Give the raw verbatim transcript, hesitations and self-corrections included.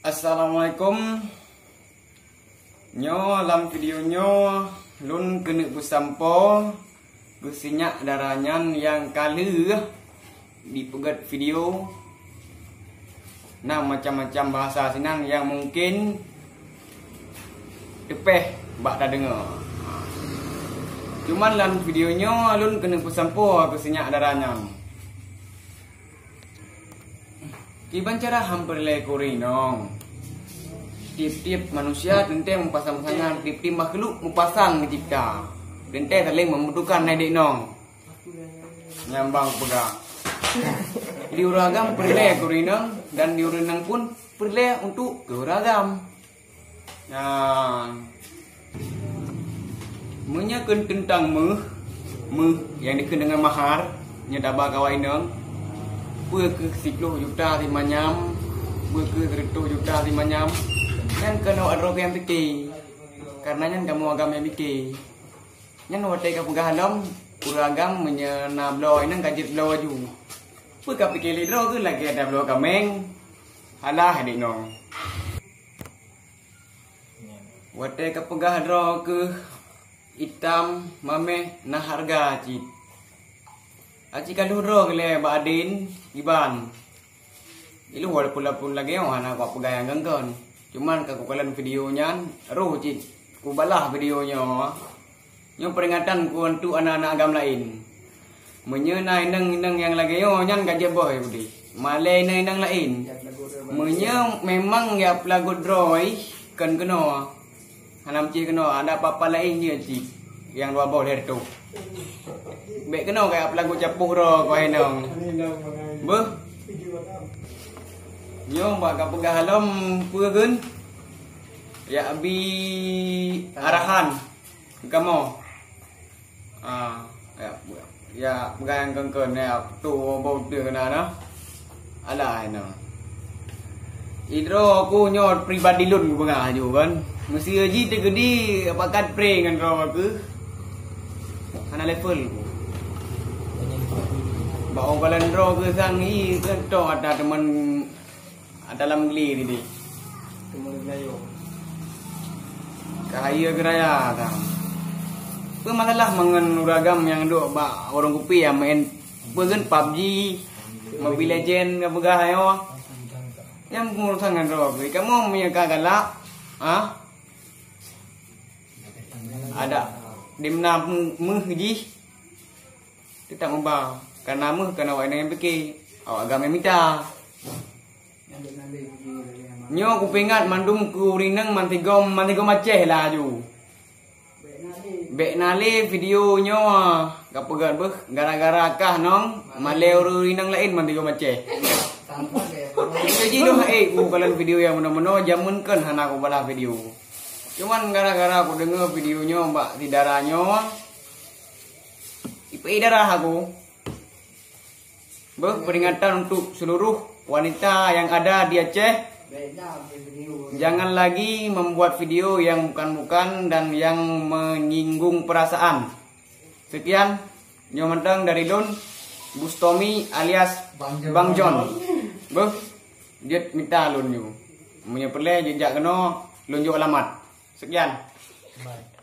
Assalamualaikum. Nyoe lam video nyoe lôn keuneuk peusampoe keu sinyak dara nyan nyang ka lheueh dipeugét video. Na macam-macam bahasa sinan nyang mungken teupeh bak tadeungoe. Cuman lam video nyoe lôn keuneuk peusampoe keu sinyak dara nyan. Kiban cara han peureulée keu ureuëng inong. Tieb-tieb manusia teuntée meupasang-pasangan, tieb-tieb makhluk meupasang geucebta. Teuntée saléng membutuhkan nai dék nong. Nyang bang peugah. Di ureuëng agam peureulée keu ureuëng inong dan di ureuëng inong pun peureulée untuk keu ureuëng agam. Nah, meunyoe keu teuntang méuh, méuh nyang dikheun deungon mahar, nyoe taba keu awak inong, peue keuh siploh juta simanyam, peue keuh sireutoh juta simanyam, nyan kon awak droe nyang pike. Karena nyan kamoe agam nyang pike. Nyan watée ka peugah lom, ureuëng agam meunyoe na bloe inong ka jeuet bloe laju. Peue ka pike lé droe keuh lagée ada bloe kaméng, halah dék nong. Watée ka peugah droe keuh itam maméh na hareuga cit. Aci ka lheueh droe geuh lé bak aden iban. Ilôn walaupun-walaupun lagée nyoe hana kupeugah nyang kon-kon. Cuman ka kukalon video nyan, roh cit kubalah video nyoe. Nyoe peuringatan keu untuk aneuk-aneuk agam laén. Meunyoe na inong-inong nyang lagée nyoe nyan ka jeuet boh ya udeh. Malée inong-inong laén. Meunyoe memang ya peulagot droe kon keunoe. Hana meucit keunoe, ada papa laén jeuet cit nyang dua boh lhée reutôh. Bék keunoe kaya peulagot capoh droe keu inong. Beuh. Nyoe bak ka peugah lom peue geun? Ya abi arahan. Kamoe. Ah, ya, ya, peugah nyang kon-kon, ya, tu bau teu kena na. Alah, ina. Idroe ku nyoe pribadi lôn ku peugah aju kan. Meusti ji teukeudi pakat pre ngon droe ku. Hana level ku. Bak ongkolan droe ku sang i kan toh ada teman Ata lam geli tadi. Teuma geulayo. Ka hayeue geuraya tang. Peue masalah mangan uragam nyang duek bak warong kupi nyang main peue geun pabji, Mobile Legend ka peugah nyoe. Nyang urusan ngon droe. Kamoe meunyoe ka galak, ha? Ada dimna meuh jih. Teutap meuba, kana meuh kana awak inong nyang pike, awak agam nyang mita. Nyoe kupeuingat mandum keu ureueng inong mansigom, mansigom Aceh laju. Bék na lé video nyoe kapeugah beuh gara-gara kah nong malée ureueng inong laén mansigom Aceh. Jadi doh eh ku kalon video nyang meunoe-meunoe jameun kon hana kubalah video. Cuman gara-gara kudeungoe video nyoe bak si dara nyoe, Ipe darah aku. Beuh, peringatan untuk seluruh wanita yang ada di Aceh. Jangan lagi membuat video yang bukan-bukan dan yang menyinggung perasaan. Sekian, nyoe mantong dari lôn, Bustomi alias Bang John. Beuh, jeuet mita lôn nyoe. Meunyoe peureulée jeuet jak keunoe, lôn jok alamat. Sekian. Bye.